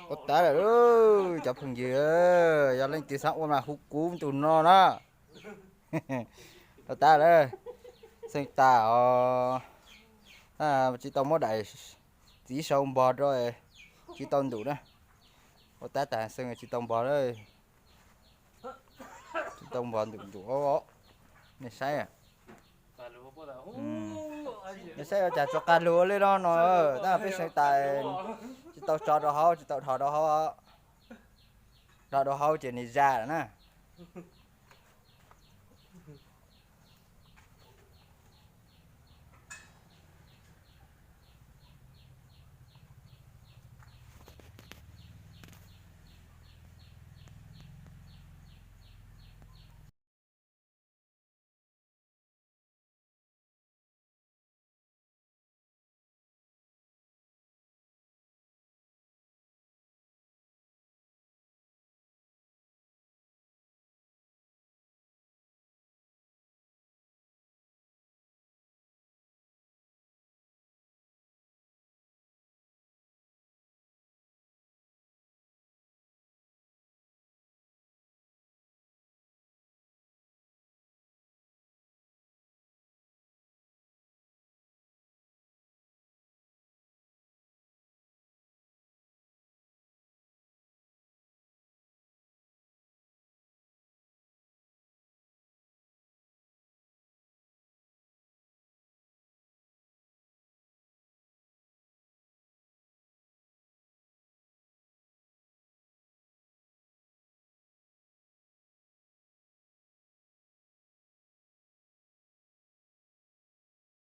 Ua tas lawm, cov phooj ywg, yog leej twg xav ua mas hu kuv tus no na. Ua tas lawm, xeeb tas os, tsis tau muab daim txiv sau npog rau, tsis tau ntuj na. Ua tas tas xeeb tsis tau npog lawm, tsis tau npog ntuj ntuj. Nej saib, nej saib ua cas tsuas qab lug ua li no no, tab peb xeeb tas tsis tau tso rau hauv, tsis tau dhos rau hauv, dhos rau hauv ces nws zam lawm na.